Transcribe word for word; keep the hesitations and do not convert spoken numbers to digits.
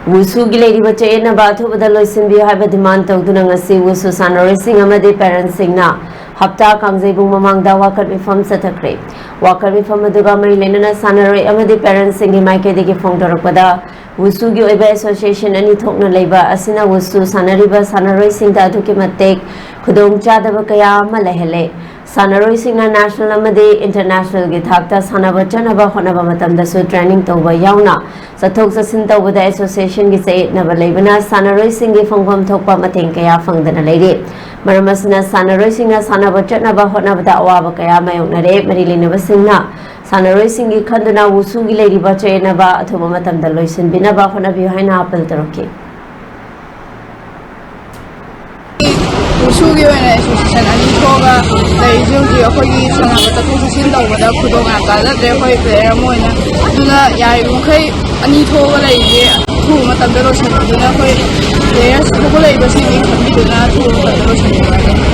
ꯋꯨꯁꯨꯒꯤ ꯂꯩꯔꯤꯕ ꯆꯌꯦꯠꯅꯕ ꯑꯊꯨꯕꯗ ꯂꯣꯏꯁꯤꯟꯕꯤꯌꯨ ꯍꯥꯏꯕ ꯗꯤꯃꯥꯟ ꯇꯧꯗꯨꯅ ꯉꯁꯤ ꯋꯨꯁꯨ ꯁꯥꯟꯅꯔꯣꯏꯁꯤꯡ ꯑꯃꯗꯤ ꯄꯦꯔꯦꯟꯁꯤꯡꯅ ꯍꯞꯇꯥ ꯀꯥꯡꯖꯩꯕꯨꯡ ꯃꯃꯥꯡꯗ ꯋꯥꯀꯠ ꯃꯤꯐꯝ ꯆꯠꯊꯈ꯭ꯔꯦ꯫ ꯋꯥꯀꯠ ꯃꯤꯐꯝ ꯑꯗꯨꯒ ꯃꯔꯤ ꯂꯩꯅꯅ ꯁꯥꯟꯅꯔꯣꯏ ꯑꯃꯗꯤ ꯄꯦꯔꯦꯟꯁꯤꯡꯒꯤ ꯃꯥꯏꯀꯩꯗꯒꯤ ꯐꯣꯡꯗꯣꯔꯛꯄꯗ, ꯋꯨꯁꯨꯒꯤ ꯑꯣꯏꯕ ꯑꯦꯁꯣꯁꯤꯌꯦꯁꯟ ꯑꯅꯤ ꯊꯣꯛꯅ ꯂꯩꯕ ꯑꯁꯤꯅ ꯋꯨꯁꯨ ꯁꯥꯟꯅꯔꯤꯕ ꯁꯥꯟꯅꯔꯣꯏꯁꯤꯡꯗ ꯑꯗꯨꯛꯀꯤ ꯃꯇꯤꯛ ꯈꯨꯗꯣꯡꯆꯥꯗꯕ ꯀꯌꯥ ꯑꯃ ꯂꯩꯍꯜꯂꯦ꯫ ꯁꯥꯟꯅꯔꯣꯏꯁꯤꯡꯅ ꯅꯦꯁꯅꯦꯜ ꯑꯃꯗꯤ ꯏꯟꯇꯔꯅꯦꯁꯅꯦꯜꯒꯤ ꯊꯥꯛꯇ ꯁꯥꯟꯅꯕ ꯆꯠꯅꯕ ꯍꯣꯠꯅꯕ ꯃꯇꯝꯗꯁꯨ ꯇ꯭ꯔꯦꯅꯤꯡ ꯇꯧꯕ ꯌꯥꯎꯅ ꯆꯠꯊꯣꯛ ꯆꯠꯁꯤꯟ ꯇꯧꯕꯗ ꯑꯦꯁꯣꯁꯤꯌꯦꯁꯟꯒꯤ ꯆꯌꯦꯠꯅꯕ ꯂꯩꯕꯅ ꯁꯥꯟꯅꯔꯣꯏꯁꯤꯡꯒꯤ ꯐꯪꯐꯝ ꯊꯣꯛꯄ ꯃꯇꯦꯡ ꯀꯌꯥ ꯐꯪꯗꯅ ꯂꯩꯔꯤ꯫ ꯃꯔꯝ ꯑꯁꯤꯅ ꯁꯥꯟꯅꯔꯣꯏꯁꯤꯡꯅ ꯁꯥꯟꯅꯕ ꯆꯠꯅꯕ ꯍꯣꯠꯅꯕꯗ ꯑꯋꯥꯕ ꯀꯌꯥ ꯃꯥꯌꯣꯛꯅꯔꯦ꯫ ꯃꯔꯤ ꯂꯩꯅꯕꯁꯤꯡꯅ ꯁꯥꯟꯅꯔꯣꯏꯁꯤꯡꯒꯤ ꯈꯟꯗꯨꯅ ꯋꯨꯁꯨꯒꯤ ꯂꯩꯔꯤꯕ ꯆꯌꯦꯠꯅꯕ ꯑꯊꯨꯕ ꯃꯇꯝꯗ ꯂꯣꯏꯁꯤꯟꯕꯤꯅꯕ ꯍꯣꯠꯅꯕꯤꯌꯨ ꯍꯥꯏꯅ ꯑꯥꯄꯤꯜ ꯇꯧꯔꯛꯈꯤ꯫ ꯋꯨꯁꯨꯒꯤ ꯑꯣꯏꯅ ꯑꯦꯁꯣꯁꯤꯌꯦꯁꯟ ꯑꯅꯤ ꯊꯣꯛꯑꯒ ꯂꯩꯔꯤꯁꯦ ꯍꯧꯖꯤꯛ ꯑꯩꯈꯣꯏꯒꯤ ꯁꯥꯟꯅꯕ ꯆꯠꯊꯣꯛ ꯆꯠꯁꯤꯟ ꯇꯧꯕꯗ ꯈꯨꯗꯣꯡ ꯌꯥꯝ ꯆꯥꯖꯗ꯭ꯔꯦ꯫ ꯑꯩꯈꯣꯏ ꯄ꯭ꯂꯦꯌꯔ ꯑꯃ ꯑꯣꯏꯅ ꯑꯗꯨꯅ ꯌꯥꯔꯤꯕ ꯃꯈꯩ ꯑꯅꯤ ꯊꯣꯛꯑꯒ ꯂꯩꯔꯤꯁꯦ ꯑꯊꯨꯕ ꯃꯇꯝꯗ ꯂꯣꯏꯁꯤꯟꯕꯤꯗꯨꯅ ꯑꯩꯈꯣꯏ ꯄ꯭ꯂꯦꯌꯔꯁ ꯍꯧꯒꯠꯂꯛꯏꯕꯁꯤꯡꯒꯤ ꯈꯟꯕꯤꯗꯨꯅ ꯑꯊꯨꯕ ꯃꯇꯝꯗ ꯂꯣꯏꯁꯤꯟꯕꯤꯌꯨ ꯍꯥꯏꯖꯔꯤ꯫